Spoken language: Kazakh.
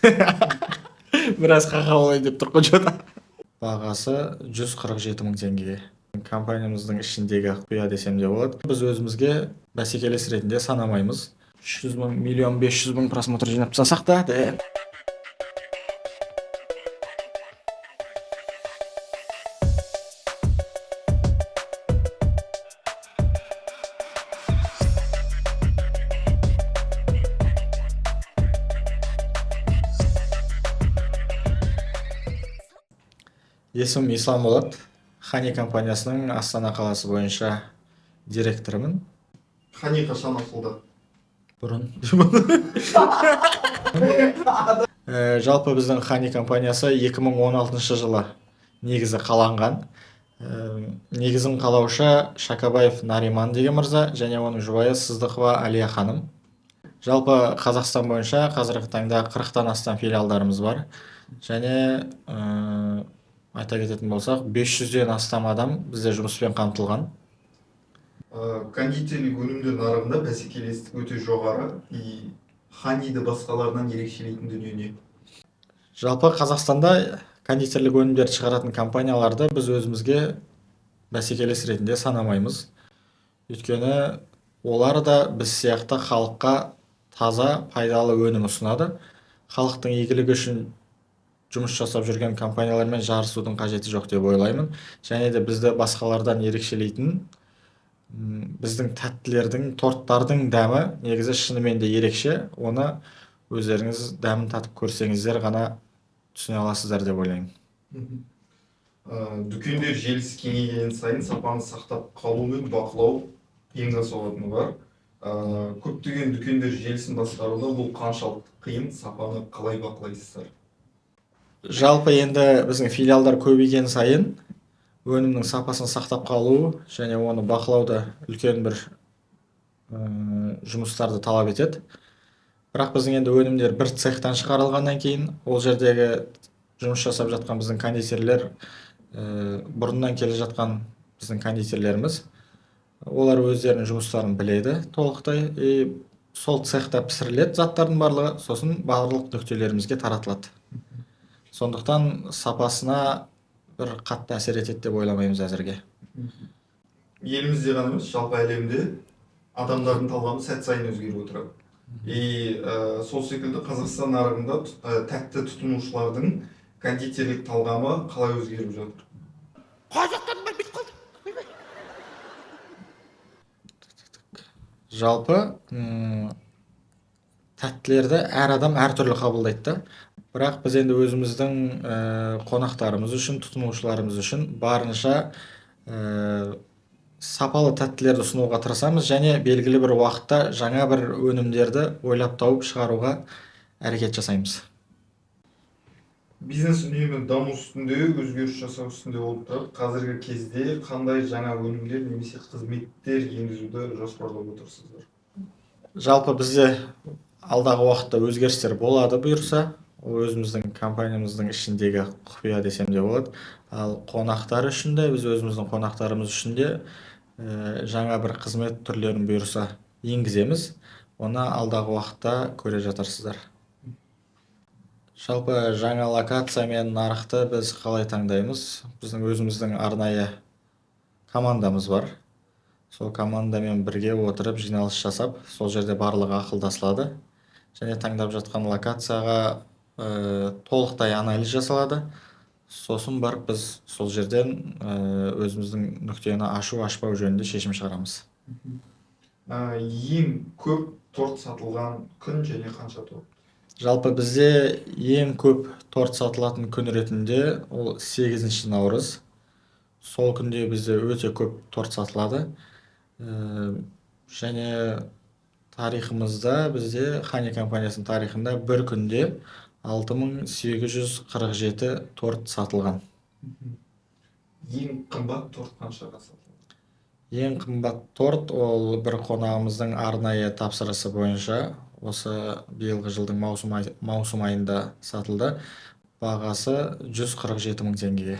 Біраз ха-ха болайын деп тұр ғой че-то. Бағасы 147 мың теңгеге. Компаниямыздың ішіндегі құпия десем де болады. Біз өзімізге бәсекелес ретінде санамаймыз. 300 мың, миллион 500 мың просмотр жинап тастасақ та деп. Есімім Ислам болады. Хани компаниясының Астана қаласы бойынша директорымын. Хани қашан ашылды? Бұрын. Жалпы біздің Хани компаниясы 2016 жылы негізі қаланған. Негізін қалаушы Шакабаев Нариман деген мырза және оның жұбайы Сыздықова Алия ханым. Жалпы Қазақстан бойынша қазіргі таңда 40-тан астам филиалдарымыз бар. Және айта кететін болсақ, 500-ден астам адам бізде жұмыспен қамтылған. Кондитерлік өнімдер нарығында бәсекелестік өте жоғары, и Ханиді басқаларынан ерекшелейтін дүние не? Жалпы Қазақстанда кондитерлік өнімдерді шығаратын компанияларды біз өзімізге бәсекелес ретінде санамаймыз. Өйткені олар да біз сияқты халыққа таза, пайдалы өнім ұсынады. Халықтың игілігі үшін жұмыс жасап жүрген компаниялармен жарысудың қажеті жоқ деп ойлаймын. Және де бізді басқалардан ерекшелейтін біздің тәттілердің, торттардың дәмі негізі шынымен де ерекше. Оны өздеріңіз дәмін татып көрсеңіздер ғана түсіне аласыздар деп ойлаймын. Дүкендер желісі кеңейген сайын сапаны сақтап қалу мен бақылау қиынға соғатыны бар. Көптеген дүкендер желісін басқаруда бұл қаншалықты қиын, сапаны қалай бақылайсыздар? Жалпы енді біздің филиалдар көбейген сайын өнімнің сапасын сақтап қалу және оны бақылау да үлкен бір жұмыстарды талап етеді. Бірақ біздің енді өнімдер бір цехтан шығарылғаннан кейін ол жердегі жұмыс жасап жатқан біздің кондитерлер, бұрыннан келе жатқан біздің кондитерлеріміз, олар өздерінің жұмыстарын біледі толықтай, и сол цехта пісіріледі заттардың барлығы, сосын барлық нүктелерімізге таратылады. Сондықтан сапасына бір қатты әсер етеді деп ойламаймыз әзірге. Елімізде ғана емес, жалпы әлемде адамдардың талғамы сәт сайын өзгеріп отырады. И сол секілді Қазақстан нарығында тәтті тұтынушылардың кондитерлік талғамы қалай өзгеріп жатыр? Қазақтардың бәрі бүйтіп қалды. Жалпы тәттілерді әр адам әртүрлі қабылдайды да. Бірақ біз енді өзіміздің қонақтарымыз үшін, тұтынушыларымыз үшін барынша сапалы тәттілерді ұсынуға тырысамыз және белгілі бір уақытта жаңа бір өнімдерді ойлап тауып шығаруға әрекет жасаймыз. Бизнес үнемі даму үстінде, өзгеріс жасау үстінде болып тұрады. Қазіргі кезде қандай жаңа өнімдер немесе қызметтер енгізуді жоспарлап отырсыздар? Жалпы бізде алдағы уақытта өзгерістер болады бұйырса. Ол өзіміздің компаниямыздың ішіндегі құпия десем де болады. Ал қонақтар үшін де, біз өзіміздің қонақтарымыз үшін де жаңа бір қызмет түрлерін бұйырса енгіземіз. Оны алдағы уақытта көре жатарсыздар. Жалпы жаңа локация мен нарықты біз қалай таңдаймыз? Біздің өзіміздің арнайы командамыз бар. Сол командамен бірге отырып жиналыс жасап, сол жерде барлығы ақылдасылады. Және таңдап жатқан локацияға толықтай анализ жасалады. Сосын барып біз сол жерден өзіміздің нүктені ашу, ашпау жөнінде шешім шығарамыз. Ең көп торт сатылған күн және қанша торт? Жалпы бізде ең көп торт сатылатын күн ретінде ол 8 наурыз. Сол күнде бізде өте көп торт сатылады. Және тарихымызда бізде Хани компаниясының тарихында бір күнде 6847 торт сатылған. Ең қымбат торт қаншаға сатылды? Ең қымбат торт ол бір қонағымыздың арнайы тапсырысы бойынша осы биылғы жылдың маусым айында сатылды. Бағасы 147 мың теңгеге.